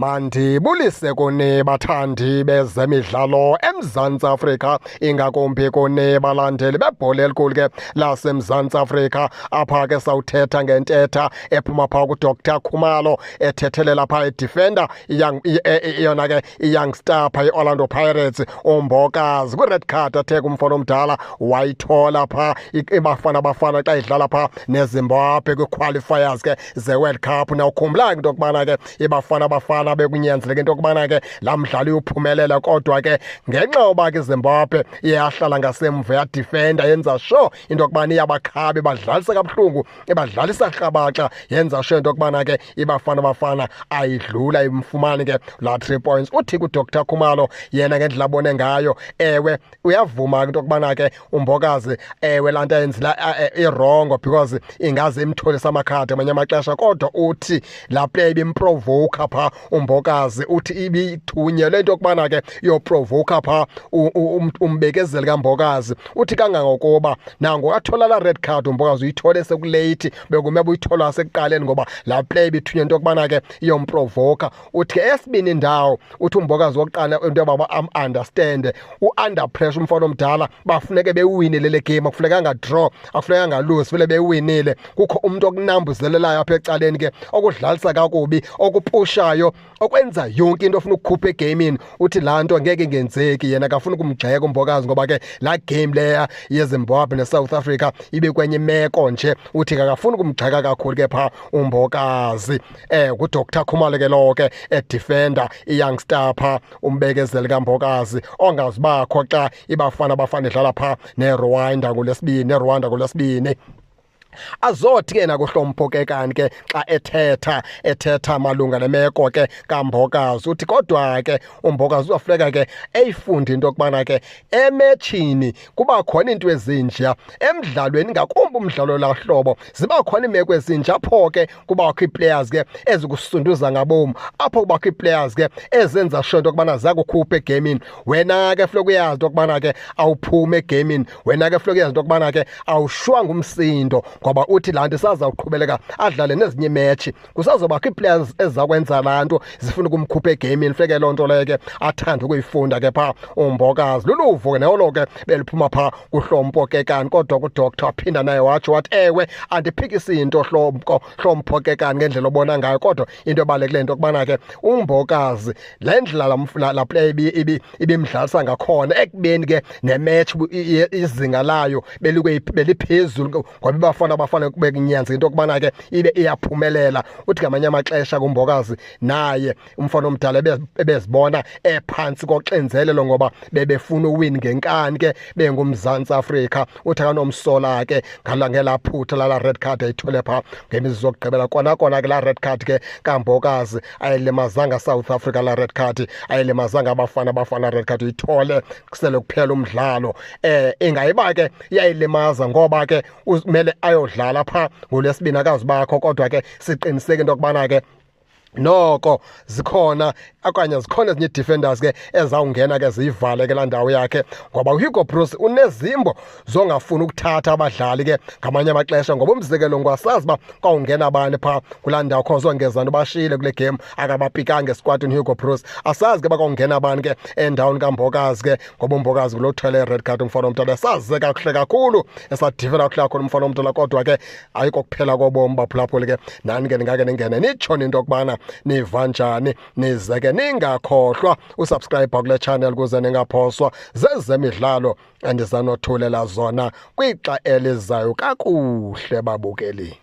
Mandibulise kuni bathandi bezemidlalo eMzantsi Afrika, ingakumbi kuni balandeli bebhola elikhulu ke laseMzantsi Afrika. Apha ke sawuthetha ngentetha ephuma phaa kuDr Khumalo ethethelela phaa idefender yona ke iYoung Star phaa iOrlando Pirates, uMbokazi, kwi-red card athe kumfana omdala wayithola phaa iBafana Bafana xa idlala phaa neZimbabwe kwi-qualifiers ke ze-World Cup. Nawukhumbula into yokubana ke iBafana Bafana bekunyanzeleka into yokubana ke laa mdlalo uyophumelela, kodwa ke ngenxa yoba ke iZimbabwe iyahlala ngasemva yadifenda, yenza sure into yokubana iyabakhaba, ibadlalisa kabuhlungu, ibadlalisa rhabaxa, yenza sure into yokubana ke iBafana Bafana ayidlula imfumane ke laa 3 points. Uthi kuDr Khumalo yena ngendlela abone ngayo, ewe uyavuma into yokubana ke uMbokazi, ewe laa nto ayenzila i-wrong because ingaze imtholise amakhadi amanye amaxesha, kodwa uthi laa play ibimprovoka phaa uMbokazi, uthi ibithunyelwe into yokubana ke iyoprovoka phaa umbekezeli kaMbokazi. Uthi kangangokuba nango athola laa red card uMbokazi uyithole sekuleyithi, bekumele uyithola sekuqaleni ngoba laa play ibithunyelwe into yokubana ke iyomprovoka. Uthi ke esibini indawo, uthi uMbokazi wokuqala into yoba am-understande u-under pressure umfana omdala, bafuneke bewinile le game, akufunekanga draw, akufunekanga lose, funeke bewinile. Kukho umntu okunambuzelelayo apha ecaleni ke, okudlalisa kakubi, okupushayo, okwenza yonke into ofuna ukukhupha egamini. Uthi laa nto ngeke ingenzeki, yena akafuni ukumgxeka uMbokazi ngoba ke laa game leya yeZimbabwe neSouth Africa ibe kwenye imeko nje. Uthi akafuni ukumgxeka kakhulu ke phaa uMbokazi. NguDr Khumalo ke lowo ke edefender iYoung Star phaa umbekezeli kaMbokazi ongazibakho xa iBafana Bafana idlala phaa neRwanda ngolwesibini, neRwanda ngolwesibini. Azothi ke nakuHlompho ke xa ethetha malunga nemeko ke kaMbokazi, uthi kodwa ke uMbokazi uzafuneka ke eyifunde into yokubana ke emetshini kuba khona into ezintsha emdlalweni, ngakumbi umdlalo lahlobo ziba khona iimeko ezintsha apho ke kubakho ii-players ke ezikusunduza ngabom, apho kubakho ii-players ke ezenza sure into yokubana ziyakukhupha egemini. Wena ke funeka uyazi into yokubana ke awuphumi egemini, wena ke funeka uyazi into yokubana ke awushwanga umsindo, ngoba uthi laa nto isazawuqhubeleka adlale nezinye iimetshi, kusazobakho ii-players ezizakwenza laa nto zifuna ukumkhupha egemini. Funeke loo nto leyo ke athande ukuyifunda ke phaa uMbokazi. Luluvo ke nolo ke beliphuma phaa kuHlompho Kekana, kodwa kuDoctor waphinda naye watsho wathi ewe andiphikisi into Hlompho Kekana ngendlela obona ngayo, kodwa into ebalulekileyo into yokubana ke uMbokazi le ndlela laa player ibimdlalisa ngakhona, ekubeni ke nematch izinga layo beliphezulu ngoba iBafana Bafana bekunyanzeleka into yokubana ke ibe iyaphumelela. Uthi ngamanye amaxesha kuMbokazi naye umfana omdala ebezibona ephantsi koxinzelelo ngoba bebefuna uwin ngenkani ke benguMzantsi Afrika. Uthi akanomsola ke ngelaa phutha lala red card ayithole phaa ngemizuzu yokugqibela. Kona kona ke laa red card ke kaMbokazi ayilimazanga South Africa, laa red card ayilimazanga Abafana Bafana, red card uyithole kusele kuphela umdlalo. Ingayiba ke iyayilimaza ngoba ke kumele ayodlala phaa ngolwesibini akazubakho, kodwa ke siqiniseke into yokubana ke noko zikhona okanye zikhona ezinye ii-defenders ke ezawungena ke ziyivale ke laa ndawo yakhe, ngoba uHugo Broos unezimbo zongafuni ukuthatha abadlali ke ngamanye amaxesha. Ngoba umzekelo ngwasazi uba kwawungena bani phaa kulaa ndawo, kho zongeza nto bashiyile kule game, akabapikanga esquadini Hugo Broos. Asazi ke uba kwawungena bani ke endaweni kaMbokazi ke, ngoba uMbokazi ngulo thwele i-red card umfana omdala, saze kakuhle kakhulu esadivela kakuhle kakhulu umfana omdala, kodwa ke ayikho kuphela kobomi baphulaphuli ke. Nani ke ningake ningene nitsho into yokubana niva njani, nize ke ningakhohlwa usubscribe kule channel ukuze ningaphoswa zezemidlalo endizanothulela zona kwixa elizayo. Kakuhle babukeli.